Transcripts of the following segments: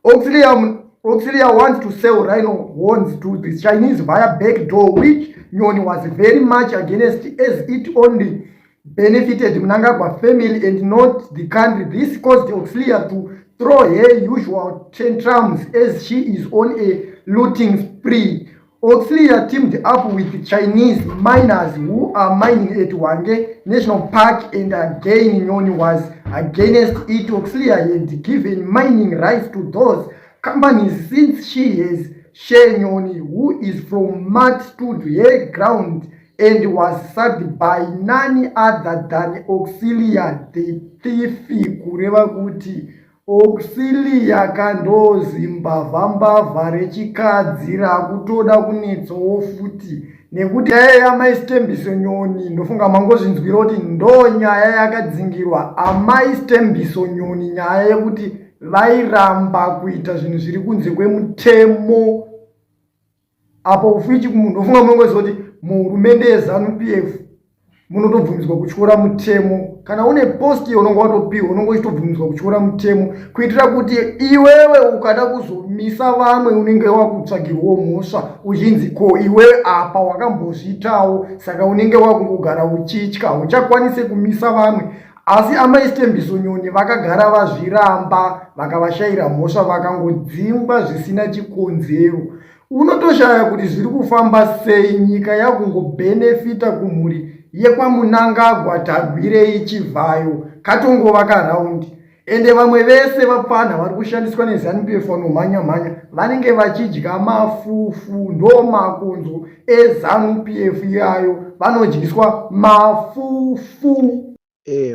Auxilia wants to sell rhino horns to the Chinese via back door, which Nyoni was very much against, as it only benefited Mnangagwa family and not the country. This caused Auxilia to throw her usual tantrums, as she is on a looting spree. Auxilia teamed up with Chinese miners who are mining at Hwange National Park, and again Nyoni was against it. Auxilia had given mining rights to those companies since she has share. Nyoni, who is from Mat, stood her ground and was sacked by none other than Auxilia the thief. Kureva kuti Auxilia kandozimbavha, mbavha rechikadzi rakutoda kunetsawo futi, nekuti nyaya yamai Stembiso Nyoni, ndofunga mangozvinzwira kuti ndo nyaya yakadzingirwa amai Stembiso Nyoni, nyaya yekuti vairamba kuita zvinhu zviri kunze kwemutemo. Apo futi ndofunga munongoziva kuti muhurumende yeZANU PF munotobvumidzwa kutyora mutemo. Kana une post yaunonge watopiwa, unonge uchitobvumidzwa kutyora mutemo, kuitira kuti iwewe ukada kuzomisa vamwe, unenge wakutsvagirwawo mhosva, uchinzi, "Ko iwewe apa wakambozviitawo?" Saka unenge wakungogara uchitya, uchakwanise kumisa vamwe. Asi amai Stembiso Nyoni vakagara vazviramba, vakavashayira mhosva, vakangodzingwa zvisina chikonzero. Unotoshaya kuti zviri kufamba sei. Nyika yakungobhenefita kumhuri yekwaMnangagwa, Tagwirei, Chivhayo, katongova karaundi. Ende vamwe vese vapfana vari kushandiswa neZANU PF, vanomhanya mhanya, vanenge vachidya mafufu. Ndo makonzo eZANU PF iyayo, vanodyiswa mafufu.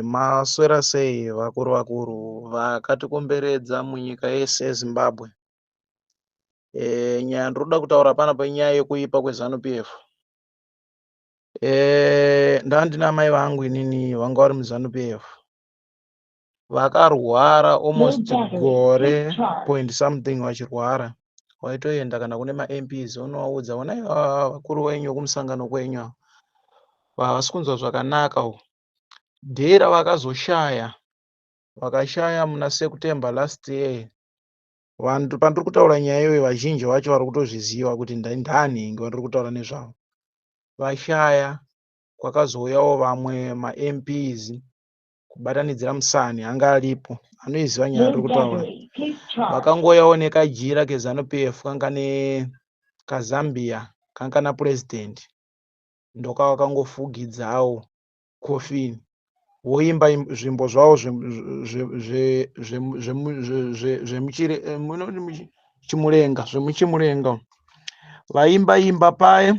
Maswera sei, vakuru vakuru vakatikomberedza munyika yese yeZimbabwe? Nyaya ndinoda kutaura panapa inyaya yekuipa kweZANU PF. Ndandina mai vangu inini vanga vari muZANU PF, vakarwara almost gore point something vachirwara. Waitoenda kana kune maMPs, unovaudza, "Onai vakuru venyu vekumusangano kwenyu ava havasi kunzwa zvakanaka uku." Day ravakazoshaya, vakashaya muna September last year. Vanhu, pandiri kutaura nyaya iyoyo, vazhinji vacho vari kutozviziva kuti ndanhingi vandiri kutaura nezvavo. Vashaya, kwakazouyawo vamwe maMPs, kubatanidzira Musani anga aripo, anoiziva nyaya yandiri kutaura. Vakangouyawo nekajira keZANU PF, kanga nekazambia kanga napurezidendi, ndokavakangofugidzawo coffin, voimba zvimbo zvavo zvemuchimurenga, zvemuchimurenga. Vaimba imba paye,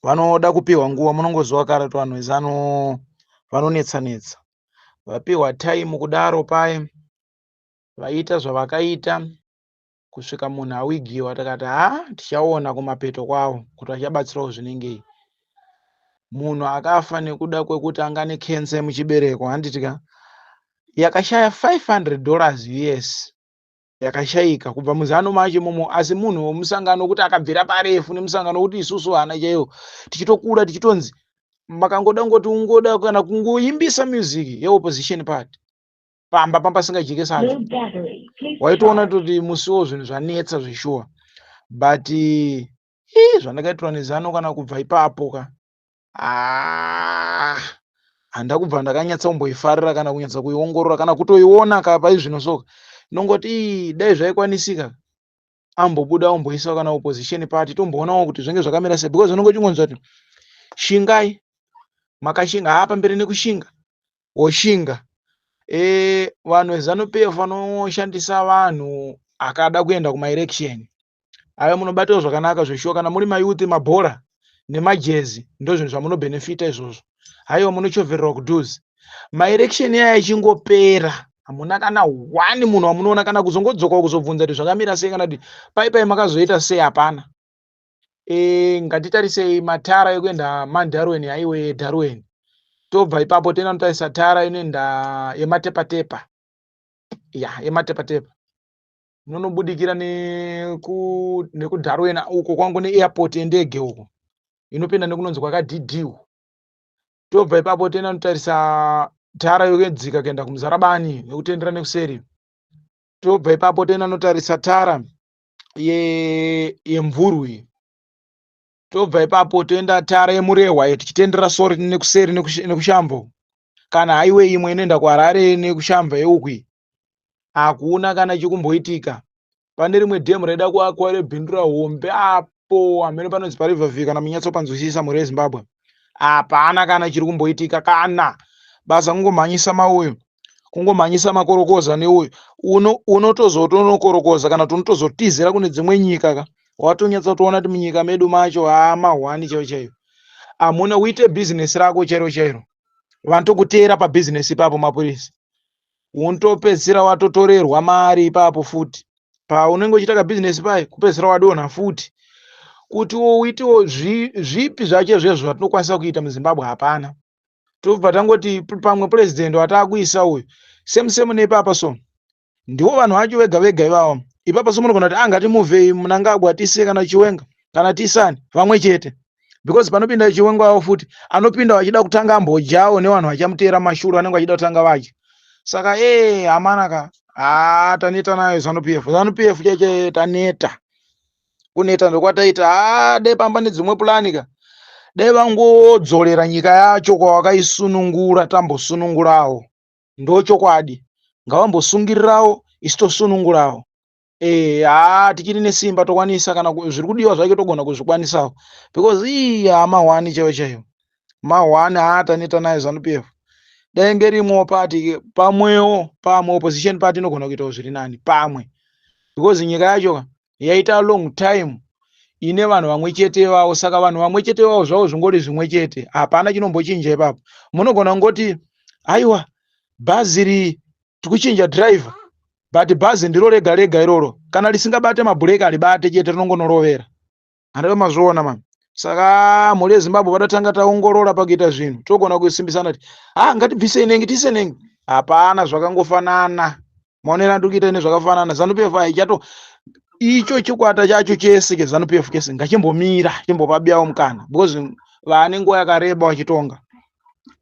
vanoda kupiwa nguva. Munongoziva kare kuti vanhu veZANU vanonetsa netsa. Vapiwa time kudaro paye, vaita zvavakaita kusvika munhu awigiwa. Takati, "Ha, tichaona kumapeto kwavo kuti vachabatsirawo zvinengei." Munhu akafa nekuda kwekuti anga nekensa yemuchibereko, handiti ka? Yakashaya $500 US, yakashayika kubva muZANU macho imomo. Asi munhu wemusangano, wekuti akabvira parefu nemusangano, wekuti isusu hana chaiwo tichitokura tichitonzi makangoda ngoti ungoda kana kungoimbisa music yeopposition party pamba pambasingajike sadza, waitoona kuti musiwo zvinhu zvanetsa zveshuwa. But ii, zvandakaitirwa neZANU kana kubva ipapo ka, ah, handa kubva ndakanyatsa kumboifarira kana kunyatsa kuiongorora kana kutoiona ka. Paizvino soka nongoti, "Ii, dai zvaikwanisika ambobuda omboisa kana opposition party, tomboonawo kuti zvinenge zvakamira sei," because unenge uchingonzwa kuti, "Shingai, makashinga, haa, pamberi nekushinga." Woshinga. Vanhu veZANU PF vanoshandisa vanhu akada kuenda kumaelection ayo. Munobatawo zvakanaka zveshuwa kana muri mayouth. Mabhora nemajezi ndo zvinhu zvamunobhenefita izvozvo. Haiwa, munochovhererwa kudhuze. Maelection aya achingopera, hamuna kana one munhu wamunoona kana kuzongodzoka kuzobvunza kuti zvakamira sei, kana kuti pai pai makazoita sei. Hapana. Ngatitarisei matara ekuenda Mount Highway yeDarwin. Tobva ipapo toenda notarisa tara inoenda yematepatepa, ya yematepatepa inonobudikira nekuDarwin uko kwangu neairport yendege uko, inopinda nekunonzi kwakadhidhiwa. Tobva ipapo toenda notarisa tara yokudzika kuenda kuMuzarabani, nekutendera nekuseri. Tobva ipapo toenda notarisa tara yeMvurwi. Tobva ipapo toenda tara yeMurehwa iyo tichitendera sori nekuseri nekuShambo. Kana highway imwe inoenda kuHarare nekuShamva yeukwi. Hakuna kana chikumboitika. Pane rimwe dhemu raida kuakwa reBindura hombe apo hameno panonzi paRiverview kana munyatsopanzwisisa mhuri yeZimbabwe. Hapana kana chiri kumboitika kana basa kungomhanyisa mauyu kungomhanyisa makorokoza neuyu unotozotonokorokoza kana kuti unotozotizira kune dzimwe nyika ka watonyatsotoona kuti munyika medu macho haa mahwani chaiyo chaiyo hamuna uite bhizinesi rako chairo chairo vanotokuteera pabhizinesi ipapo mapurisa unotopedzisira watotorerwa mari ipapo futi paunenge uchiita kabhizinesi paye kupedzisira wadonha futi kuti uitewo zvipi zvacho zvezvo zvatinokwanisa kuita muZimbabwe hapana. Tobva tangoti pamwe president wataakuisa uyu same same neipapa so ndivo vanhu vacho vega vega ivavo ipapa so munogona kuti ah ngatimuvhei Mnangagwa tise kana Chiwenga kana tisani vamwe chete because panopinda Chiwenga wavo futi anopinda vachida kutanga ambodyawo nevanhu vachamuteera mashure vanenge vachida kutanga vadya saka ee hamana ka haa taneta nayo ZANU PF ZANU PF cheche taneta kuneta ndokwataita haa dai pamba nedzimwe pulani ka dai vangodzorera nyika yacho kwawakaisunungura tambosunungurawo ndochokwadi ngavambosungirirawo isu tosunungurawo e haa tichiri nesimba tokwanisa kana zviri kudiwa zvacho togona kuzvikwanisawo because ii haa mahwani chaiyo chaiyo mahwani haa taneta nayo ZANU PF dai ngerimwewo party pamwewo pamwe opposition party inogona kuitawo zviri nani pamwe because nyika yacho yaita long time ine vanhu vamwe chete vavo saka vanhu vamwe chete vavo zvavo zvingori zvimwe chete hapana chinombochinja ipapo munogona kungoti aiwa bhazi ri tikuchinja driver but bhazi ndiro rega rega iroro kana risingabate mabhureki haribate chete rinongonorovera handava mazviona mani saka mhuri yeZimbabwe vadatanga taongorora pakuita zvinhu togona kusimbisana kuti ha ngatibvisei nengi tiise nengi hapana zvakangofanana maonero andiri kuita nezvakafanana ZANU PF haichato icho chikwata chacho chese cheZANU PF chese ngachimbomira chimbopa biyawo mukana because vane nguva yakareba vachitonga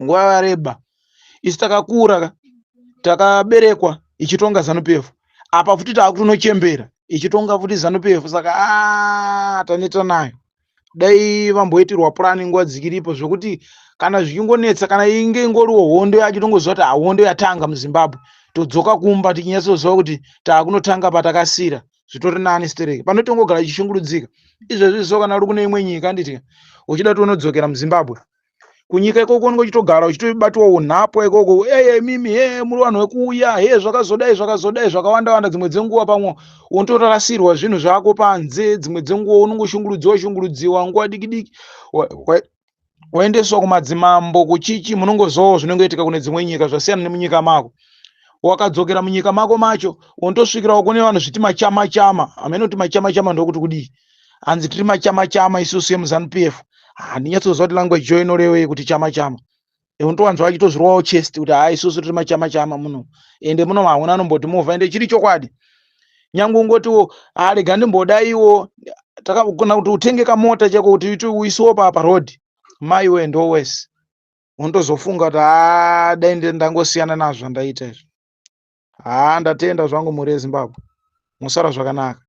nguva yareba isu takakura ka takaberekwa ichitonga ZANU PF apa futi taakutonochembera ichitonga futi ZANU PF saka a taneta nayo dai vamboitirwa purani nguva dzikiripo zvokuti kana zvichingonetsa kana inge ingoriwo hondo yacho tongoziva kuti hondo yatanga muZimbabwe todzoka kumba tichinyatsoziva kuti taakunotanga patakasira zvitori nani stereki pano tongogara ichishungurudzika izvezvi so kana uri kune imwe nyika handiti uchida kuti unodzokera muZimbabwe kunyika ikoko unenge uchitogara uchitobatwa unhapwa ikoko eye mimi he muri vanhu vekuuya he zvakazodai zvakazodai zvakawanda wanda dzimwe dzenguva pamwe unotorasirwa zvinhu zvako panze dzimwe dzenguva unongoshungurudziwa shungurudziwa nguva diki diki waendeswa kumadzimambo kuchichi munongozowo zvinongoitika kune dzimwe nyika zvasiyana nemunyika mako wakadzokera munyika mako macho unotosvikirawo kune vanhu zviti machama chama hamene kuti machama chama ndokuti kudii hanzi tiri machama chama isusu yemuZANU PF handinyatsoziva kuti language yo inorevei kuti chama chama unotowanzwa vachitozvirwawo chest kuti hai isusu tiri machama chama muno ende muno hauna anomboti movha ende chiri chokwadi nyange ungotiwo arega ndimbodaiwo takagona kuti utenge kamota chako kuti uisiwo paroad maiwe ndo wese unotozofunga kuti haa dai ndangosiyana nazvo zvandaita izvi haa ndatenda zvangu mhuri yeZimbabwe musara zvakanaka.